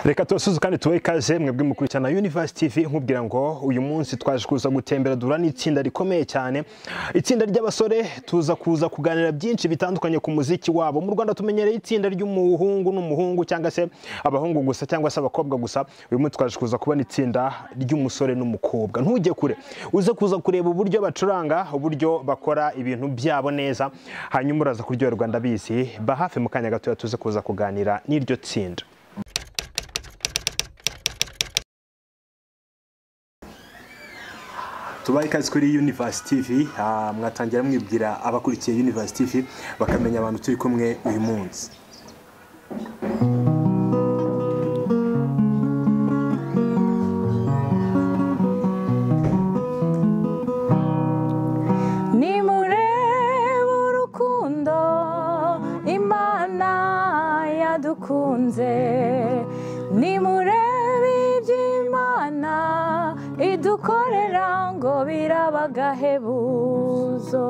Reka tubasuze kandi tubahe ikaze mwebwe mukurikirana Universe TV, nkubwira ngo uyu munsi twaje kuza gutembera dura n'itsinda rikomeye cyane, itsinda ry'abasore. Tuza kuza kuganira byinshi bitandukanye ku muziki wabo. Mu Rwanda tumenyereye itsinda ry'umuhungu n'umuhungu, cyangwa se abahungu gusa, cyangwa se abakobwa gusa. Uyu munsi twaje kuza kubona itsinda ry'umusore n'umukobwa. Ntujye kure, uze kuza kureba uburyo bacuranga, uburyo bakora ibintu byabo neza, hanyuma uraza kuryoherwa, ndabizi. Ba hafi mu kanya gatoya tuze kuza kuganira n'iryo tsinda. Tubahe ikaze kuri Universe TV. Mwatangira mwibwira abakurikiye Universe TV bakamenya abantu turi kumwe uyu munsi. Nimurebe urukundo Imana yadukunze, nimurebe iby'Imana idukorera ngo birabagahebuzo.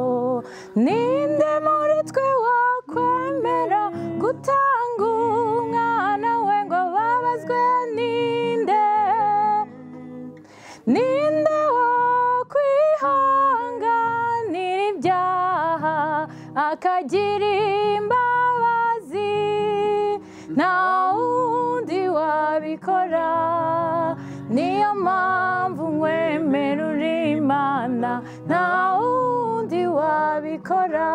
Ninde muri twe wakwemera gutanga umwana we ngo ababazwe? Ninde? Ninde wakwihanganira ibyaha akagira imbabazi? Nta wundi wabikora, niyo mpamvu nkwemera uri Imana. Nta wundi wabikora,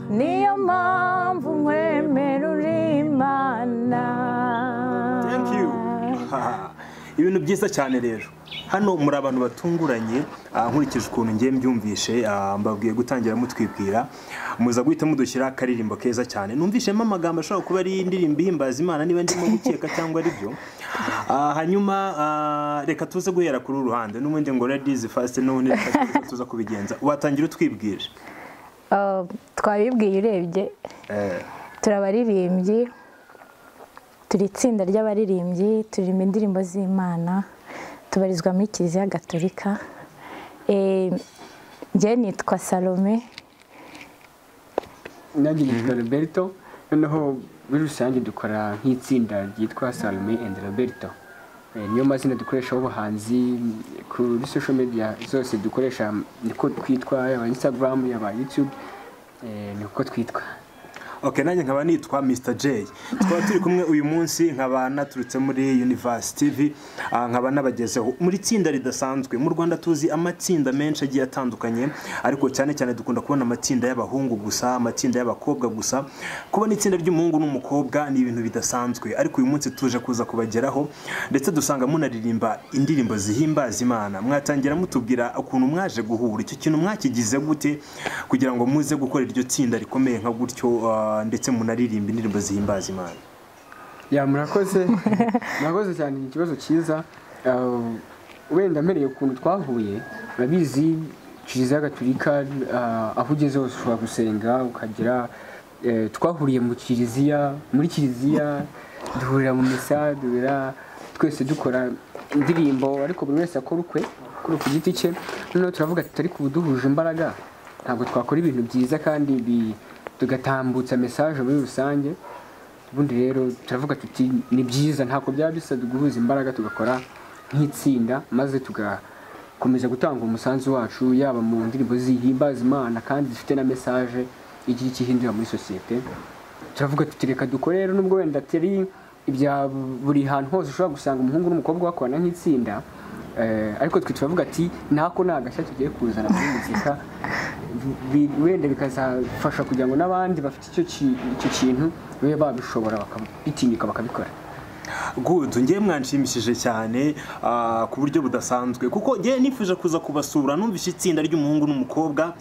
niyo mpamvu nkwemera uri Imana. Thank you. Ibintu byiza cyane. Rero hano muri abantu batunguranye, nkurikije ukuntu ngiye mbyumvishe, mbabwiye gutangira mutwibwira, muza guhita mudushyira akaririmbo keza cyane. Numvishemo amagambo ashobora kuba ari indirimbo ihimbaza Imana, niba ndimo gukeka cyangwa ari byo. Hanyuma reka tuze guhera kuri uru ruhande n'ubundi ngo ladies first, n'ubundi reka tuza kubigenza. Watangira utwibwira. Twabibwiye urebye, turabaririmbyi, turi itsinda ry'abaririmbyi, turirimba indirimbo z'Imana, tubarizwa muri Kiliziya Gatolika. Njye nitwa Salome. Nanjye nitwa Roberto. Noneho muri rusange dukora nk'itsinda ryitwa Salome and Roberto. Niyo mazina dukoresha ubuhanzi kuri social media zose dukoresha, niko twitwa, yaba Instagram, yaba YouTube, niko twitwa. Okay, nanjye nkaba nitwa Mr J. Twaba turi kumwe uyu munsi, nkaba naturutse muri Universe TV, nkaba nabagezeho muri tsinda ridasanzwe. Mu Rwanda tuzi amatsinda menshi agiye atandukanye, ariko cyane cyane dukunda kubona amatsinda y'abahungu gusa, amatsinda y'abakobwa gusa. Kubona itsinda ry'umuhungu n'umukobwa ni ibintu bidasanzwe, ariko uyu munsi tuje kuza kubageraho, ndetse dusanga munaririmba indirimbo zihimbaza Imana. Mwatangira mutubwira ukuntu mwaje guhura, icyo kintu mwakigize gute kugira ngo muze gukora iryo tsinda rikomeye nka gutyo, ndetse munaririmba indirimbo zihimbaza Imana? Ya, murakoze, murakoze cyane, ni ikibazo cyiza. Wenda mpereye ukuntu twahuye, urabizi Kiliziya Gatolika, aho ugeze hose ushobora gusenga ukagera. Twahuriye mu kiliziya, muri kiliziya duhurira mu misa, duhurira twese dukora indirimbo, ariko buri wese akora ukwe, akora ku giti cye. Noneho turavuga tuti ariko ubu duhuje imbaraga ntabwo twakora ibintu byiza kandi tugatambutsa message muri rusange? Ubundi rero turavuga tuti ni byiza, ntabwo byaba bisa guhuza imbaraga tugakora nk'itsinda, maze tugakomeza gutanga umusanzu wacu, yaba mu ndirimbo zihimbaza Imana kandi zifite na message igira icyo ihindura muri sosiyete. Turavuga tuti reka dukore rero, nubwo wenda atari ibya buri hantu hose ushobora gusanga umuhungu n'umukobwa bakorana nk'itsinda, ariko twe turavuga ati ntako ni agashya tugiye kuzana muri muzika, wenda bikazafasha kugira ngo n'abandi bafite icyo kintu babe babishobora, bakabitinyuka bakabikora. Good, ngiye mwanshimishije cyane ku buryo budasanzwe, kuko ngiye nifuje kuza kubasura, numvise itsinda ry'umuhungu n'umukobwa,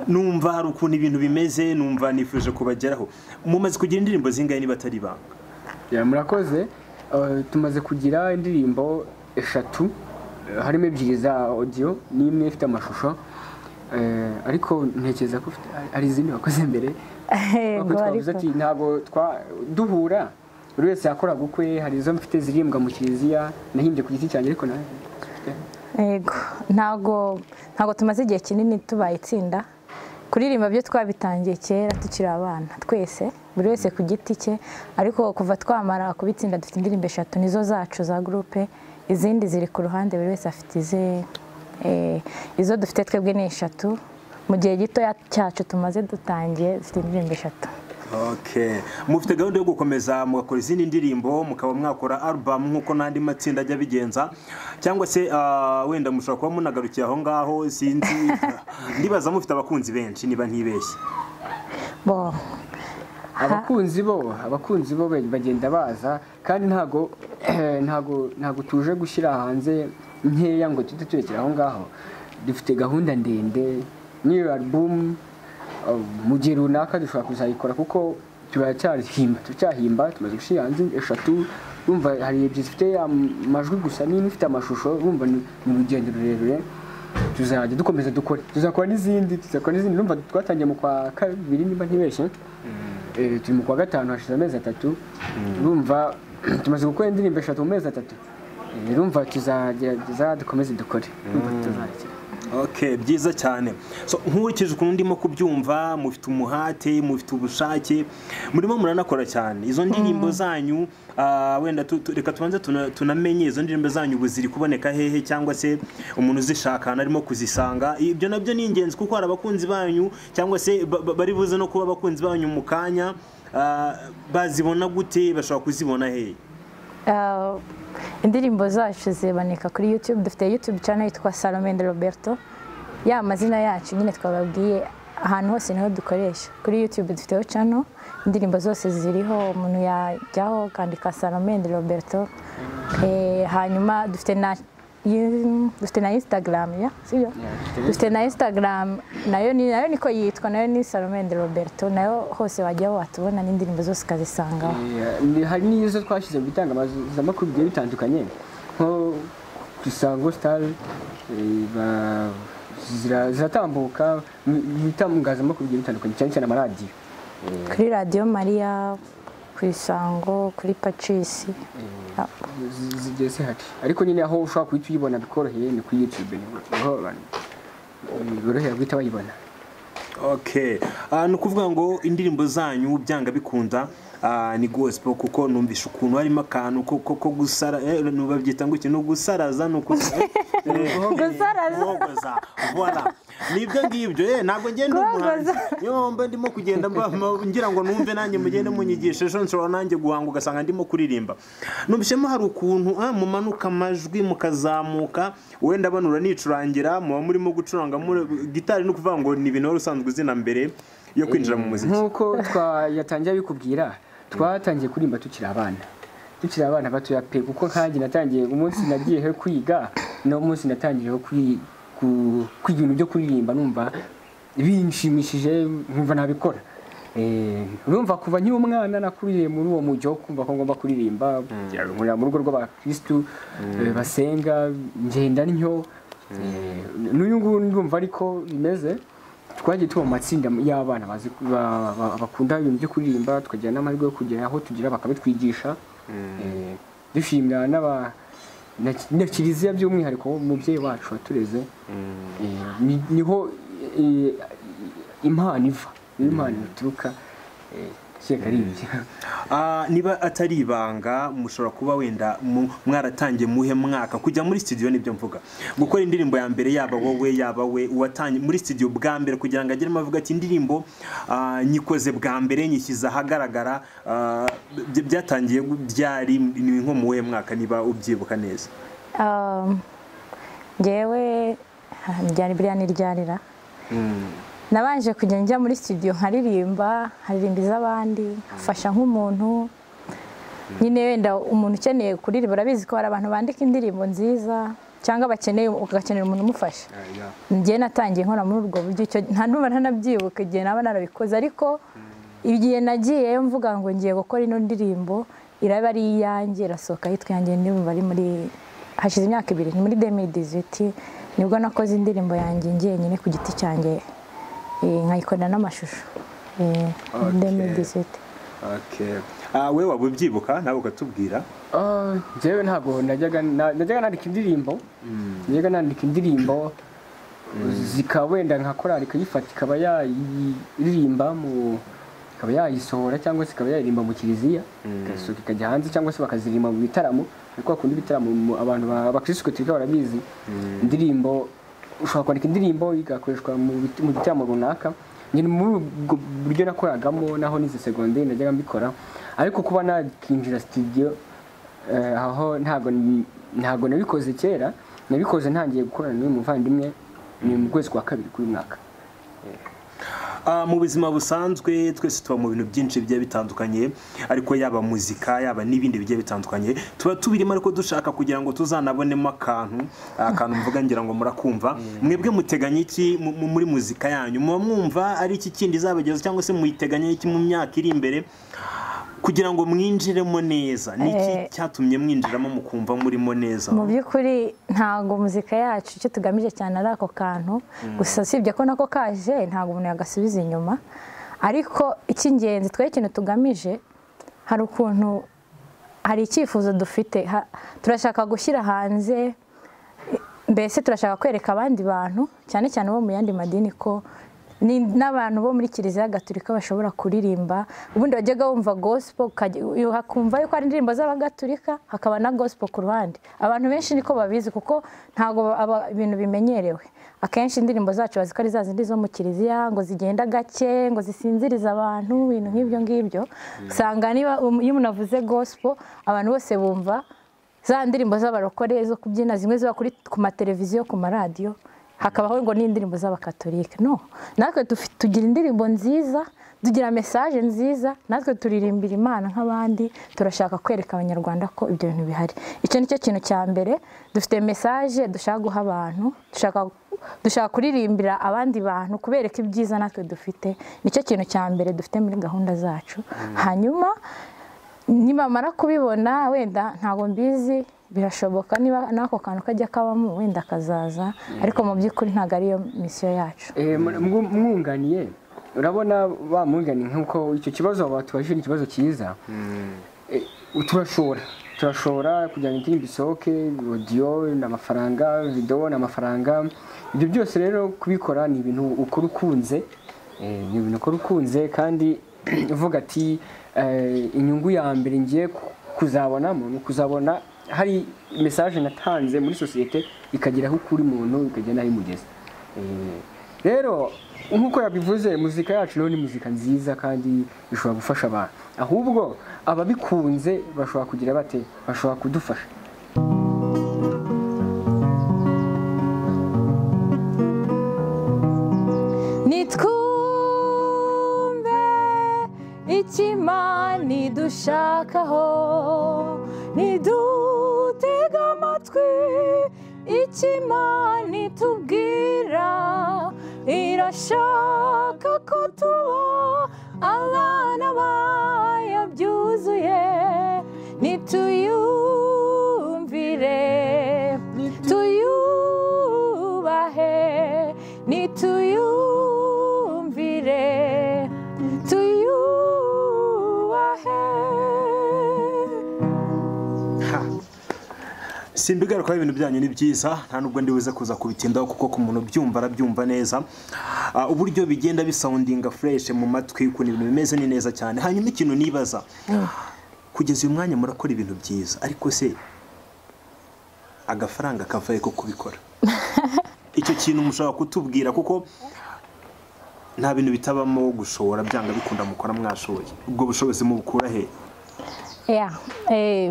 numva hari ukuntu ibintu bimeze, numva nifuje kubageraho. Mumaze kugira indirimbo zingahe niba atari ibanga? Ya, murakoze. Tumaze kugira indirimbo 3, harimo 2 za audio n'imwe ifite amashusho. Ariko ntekereza ko hari izindi wakoze mbere. Twavuze ati ntabwo duhura, buri wese yakoraga ukwe. Hari izo mfite zirimbwa mu kiliziya nahimbye ku giti cyanjye, ariko nawe. Yego, ntabwo tumaze igihe kinini tubaye itsinda. Kuririmba byo twabitangiye kera tukiri abana twese, buri wese ku giti cye, ariko kuva twamara kubitsinda dufite indirimbo 3 nizo zacu za groupe, izindi ziri ku ruhande buri wese afite ize. Izo dufite twebwe ni 3 mu gihe gito cyacu tumaze dutangiye dufite indirimbo 3. Okay. Mufite gahunda yo gukomeza mugakora izindi ndirimbo, mukaba mwakora album nkuko nandi matsinda ajya bigenza, cyangwa se wenda mushobora kuba munagarukiye aho ngaho, sinzi. Ndibaza mufite abakunzi benshi niba ntibeshye. Bo abakunzi bo bagenda baza, kandi ntago tuje gushyira hanze nkeya ngo tujye turekera aho ngaho. Dufite gahunda ndende n'iyo album mu gihe runaka dushobora kuzayikora, kuko turacyahimba, tumaze gushyira hanze 3. Urumva hari ebyiri zifite amajwi gusa n'imwe ifite amashusho, urumva ni urugendo rurerure. Tuzajya dukomeza dukore, tuzakora n'izindi. Urumva twatangiye mu kwa 2 niba ntibeshye, turi mu kwa 5, hashize amezi 3. Urumva tumaze gukora indirimbo 3 mu mezi 3. Urumva tuzagerageza dukomeze dukore, urumva tuzarekera. Okay, byiza cyane. So nkurikije ukuntu ndimo kubyumva, mufite umuhate, mufite ubushake, murimo muranakora cyane. Izo ndirimbo zanyu wenda reka tubanze tunamenye izo ndirimbo zanyu ubu ziri kuboneka hehe, cyangwa se umuntu uzishaka arimo kuzisanga. Ibyo nabyo ni ingenzi kuko hari abakunzi banyu, cyangwa se bari buze no kuba abakunzi banyu mu kanya, bazibona gute, bashobora kuzibona hehe? Indirimbo zacu ziboneka kuri YouTube. Dufite YouTube channel yitwa Salome and Roberto, ya mazina yacu nyine twababwiye ahantu hose niho dukoresha. Kuri YouTube dufiteho channel, indirimbo zose ziriho, umuntu yajyaho akandika Salome and Roberto. Hanyuma dufite na Instagram, ya sibyo? Dufite na Instagram nayo niko yitwa, nayo ni Salome and Roberto, nayo hose wajyaho watubona n'indirimbo zose ukazisangaho. Hari n'izo twashyize mu bitangazamakuru bigiye bitandukanye nko ku Isango Star, ziratambuka mu bitangazamakuru bigiye bitandukanye, cyane cyane amaradiyo. Kuri Radiyo Mariya, ku Isango, kuri Pacis zigiye zihari, ariko nyine aho ushobora guhita uyibona bikoroheye ni kuri YouTube, niho abantu borohera guhita bayibona. Okay. Ni ukuvuga ngo indirimbo zanyu byanga bikunda ni gospel, kuko numvisha ukuntu harimo akantu ko gusara, babyita ngo iki, no gusaraza, no gusaraza. Voilà. Nibyo ngibyo, ntabwo ngenda umuhanzi. Niyo mba ndimo kugenda ngira ngo numve nanjye mugende munyigishe, ejo nshobora nanjye guhanga ugasanga ndimo kuririmba. Numvishemo hari ukuntu mumanuka amajwi mukazamuka, wenda banura nicurangira, muba murimo gucuranga gitari, no kuvuga ngo ni ibintu usanzwe uzina mbere yo kwinjira mu muziki. Nkuko twayatangiye bikubwira, twatangiye kuririmba tukiri abana batoya pe, kuko nkanjye natangiye umunsi nagiye kwiga, no munsi natangiye kwiga ibintu byo kuririmba, numva binshimishije, nkumva nabikora. Urumva kuva nkiri umwana nakuriye muri uwo mujyo kumva ko ngomba kuririmba, nkurira mu rugo rw'abakristu basenga, ngenda ntyo. N'uyu nguyu ndumva ariko bimeze. Twagiye tuba mu matsinda y'abana bakunda ibintu byo kuririmba, tukagira n'amahirwe yo kugera aho tugira bakabitwigisha. Dushimira na kiliziya by'umwihariko umubyeyi wacu watureze, niho impano iva, impano ituruka. Niba atari ibanga mushobora kuba wenda mwaratangiye muhe mwaka kujya muri studio, nibyo mvuga gukora indirimbo ya mbere, yaba wowe yaba we uwatangiye muri studio bwa mbere, kugira ngo agere mavuga ati indirimbo nyikoze bwa mbere nyishyize ahagaragara, byatangiye byari ni nko muhe mwaka niba ubyibuka neza? Njyewe byari buriya niryarira nabanje kujya njya muri studio nkaririmba, nkaririmba iz'abandi, nkafasha nk'umuntu nyine wenda umuntu ukeneye kuririmba. Urabizi ko hari abantu bandika indirimbo nziza cyangwa bakeneye ugakenera umuntu umufasha. Njye natangiye nkora muri ubwo buryo, icyo nta numva ntanabyibuka igihe naba narabikoze, ariko igihe nagiyeyo mvuga ngo ngiye gukora ino ndirimbo iraba ari iyanjye, irasohoka yitwa iyanjye, ndumva ari muri hashize imyaka 2, ni muri 2018 nibwo nakoze indirimbo yanjye njyenyine ku giti cyanjye, nkayikorera n'amashusho. 2018. Okay. We waba ubyibuka nawe ukatubwira? Njyewe ntabwo najyaga nandika indirimbo. Najyaga nandika indirimbo Zikaba wenda nka korali ikayifata ikaba yayiririmba mu ikaba yayisohora cyangwa se ikaba yaririmba mu kiliziya, igasohoka ikajya hanze, cyangwa se bakaziririmba mu bitaramo. Ariko bakunda ibitaramo, abantu abakirisitu gatolika barabizi. Indirimbo ushobora kwandika indirimbo igakoreshwa mu gitaramo runaka. Nyine muri ubwo buryo nakoragamo, naho nize segonderi najyaga mbikora, ariko kuba nakinjira studio aho ntago nabikoze kera, nabikoze ntangiye gukorana n'uyu muvandimwe ni mu kwezi kwa kabiri k'uyu mwaka. Mu buzima busanzwe twese tuba mu bintu byinshi bigiye bitandukanye, ariko yaba muzika yaba n'ibindi bigiye bitandukanye tuba tubirimo, ariko dushaka kugira ngo tuzanabonemo akantu mvuga ngira ngo murakumva. Mwebwe muteganya iki muri muzika yanyu? Muba mwumva ari iki kindi izabageza, cyangwa se muyiteganya iki mu myaka iri imbere kugira ngo mwinjiremo neza? Ni iki cyatumye mwinjiramo mukumva murimo neza? Mu by'ukuri ntago muzika yacu icyo tugamije cyane ari ako kantu gusa, usibye ko nako kaje ntago umuntu yagasubiza inyuma, ariko icy'ingenzi twe ikintu tugamije, hari ukuntu hari icyifuzo dufite, turashaka gushyira hanze, mbese turashaka kwereka abandi bantu cyane cyane bo mu yandi madini ko n'abantu bo muri Kiliziya Gatolika bashobora kuririmba. Ubundi wajyaga wumva gospel ukumva yuko ari indirimbo z'abagatolika, hakaba na gospel ku ruhande. Abantu benshi niko babizi kuko ntago ibintu bimenyerewe. Akenshi indirimbo zacu bazi ko ari za zindi zo mu kiliziya, ngo zigenda gake, ngo zisinziriza abantu, ibintu nk'ibyo ngibyo. Usanga niba iyo umuntu avuze gospel abantu bose bumva za ndirimbo z'abarokore zo kubyina, zimwe ziba ku mateleviziyo, ku maradiyo, hakabaho ngo n'indirimbo z'abakatolika. No, natwe tugira indirimbo nziza, tugira message nziza, natwe turirimbira Imana nk'abandi. Turashaka kwereka abanyarwanda ko ibyo bintu bihari. Icyo nicyo kintu cya mbere, dufite message dushaka guha abantu, dushaka kuririmbira abandi bantu, kubereka ibyiza natwe dufite. Nicyo kintu cya mbere dufite muri gahunda zacu. Hanyuma nibamara kubibona, wenda ntago mbizi, birashoboka niba nako kantu kajya kabamo wenda kazaza, ariko mu by'ukuri ntago ariyo misiyo yacu. Mwunganiye, urabona bamwunganiye nkuko icyo kibazo batubajije ni ikibazo cyiza. Turashora kugira ngo indirimbo isohoke, audio n'amafaranga, video n'amafaranga, ibyo byose rero kubikora ni ibintu ukora ukunze, ni ibintu ukora ukunze kandi uvuga ati inyungu ya mbere ngiye kuzabonamo ni ukuzabona hari message natanze muri societe ikagera aho kuri muntu, ikagenda aho imugeza. Rero nkuko yabivuze, muzika yacu rero ni muzika nziza kandi ishobora gufasha abantu, ahubwo ababikunze bashobora kugira bate, bashobora kudufasha. Nitwumve Imana idushakaho, nidutega amatwi icyo Imana itubwira, irashaka ko tuba abana bayo byuzuye. Nituyumvire, tuyubahe, nituyumvire, tuyubahe. Simbigaruka ibintu byanyu ni byiza, nta nubwo ndibuze kuza kubitindaho kuko ku muntu byumva arabyumva neza. Uburyo bigenda bisoundinga fresh mu matwi, ukuntu ibintu bimeze ni neza cyane. Hanyuma ikintu nibaza, kugeza uyu mwanya murakora ibintu byiza, ariko se agafaranga kavaye ko kubikora? Icyo kintu mushaka kutubwira, kuko nta bintu bitabamo gushora, byanga bikunda mukora mwashoye. Ubwo bushobozi mubukura he?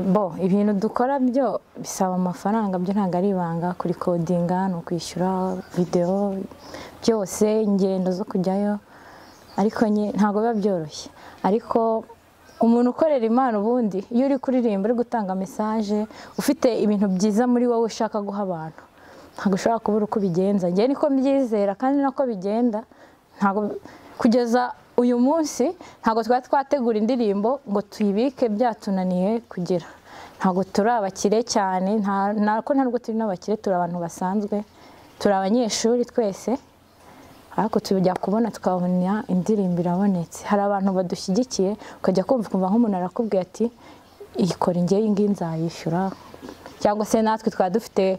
Bo ibintu dukora byo bisaba amafaranga, byo ntago ari ibanga. Kurikodinga no kwishyura video byose, ingendo zo kujyayo, ariko ntago biba byoroshye. Ariko umuntu ukorera Imana, ubundi iyo uri kuririmba uri gutanga message, ufite ibintu byiza muri wowe ushaka guha abantu, ntago ushobora kubura uko ubigenza. Njye niko mbyizera kandi nako bigenda. Ntago kugeza uyu munsi ntago twari twategura indirimbo ngo tuyibike byatunaniye kugira. Ntago turi abakire cyane, nako ntabwo turi n'abakire, turi abantu basanzwe, turi abanyeshuri twese, ariko tujya kubona tukabona indirimbo irabonetse. Hari abantu badushyigikiye, ukajya kumva nk'umuntu arakubwiye ati ikora ingiye iyi ngiyi nzayishyura, cyangwa se natwe twaba dufite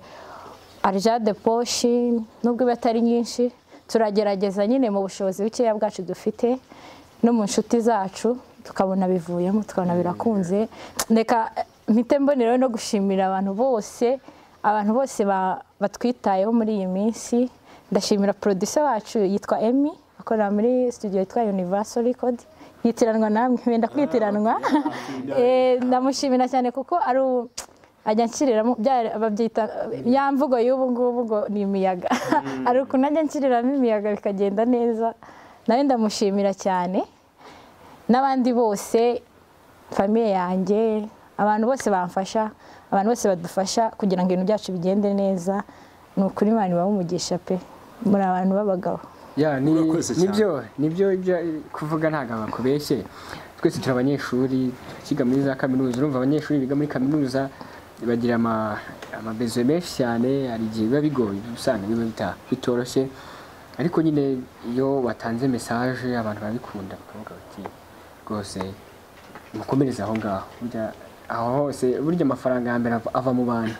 Argent de poche, nubwo iba atari nyinshi, turagerageza nyine mu bushobozi bukeya bwacu dufite no mu nshuti zacu, tukabona bivuyemo, tukabona birakunze. Reka mpite mboneraho no gushimira abantu bose, abantu bose batwitayeho muri iyi minsi. Ndashimira producer wacu yitwa Emmy, akorera muri studio yitwa Universal Record, yitiranwa namwe, wenda kwitiranwa. Ndamushimira cyane kuko ari ajya nshyiriramo, babyita ya mvugo y'ubu ngubu ngo ni imiyaga, hari ukuntu ajya nshyiriramo imiyaga bikagenda neza. Nawe ndamushimira cyane, n'abandi bose, famille yanjye, abantu bose bamfasha, abantu bose badufasha kugira ngo ibintu byacu bigende neza. Ni ukuri Imana ibahe umugisha pe, muri abantu b'abagabo. Ya, Urakoze cyane. Nibyo ibyo kuvuga ntabwo bakubeshye. Twese turi abanyeshuri tukiga muri za kaminuza. Urumva abanyeshuri biga muri kaminuza bagira amabezo menshi cyane, hari igihe biba bigoye, usanga biba bitoroshye, ariko nyine iyo watanze message abantu barabikunda, bakavuga bati rwose mukomereze aho ngaho. Burya aho hose burya amafaranga ya mbere ava mu bantu.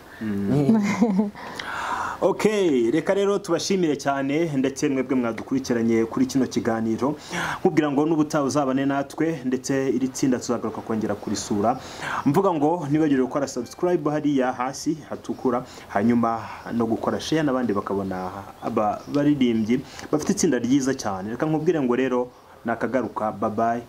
Okay, reka rero tubashimire cyane, ndetse mwebwe mwadukurikiranye kuri kino kiganiro, nkubwira ngo n'ubutaha uzabane natwe, ndetse iri tsinda tuzagaruka kongera kurisura. Mvuga ngo nibagire gukora subscribe hariya hasi hatukura, hanyuma no gukora share n'abandi bakabona aba baririmbyi bafite itsinda ryiza cyane. Reka nkubwire ngo rero nakagaruka, bye bye.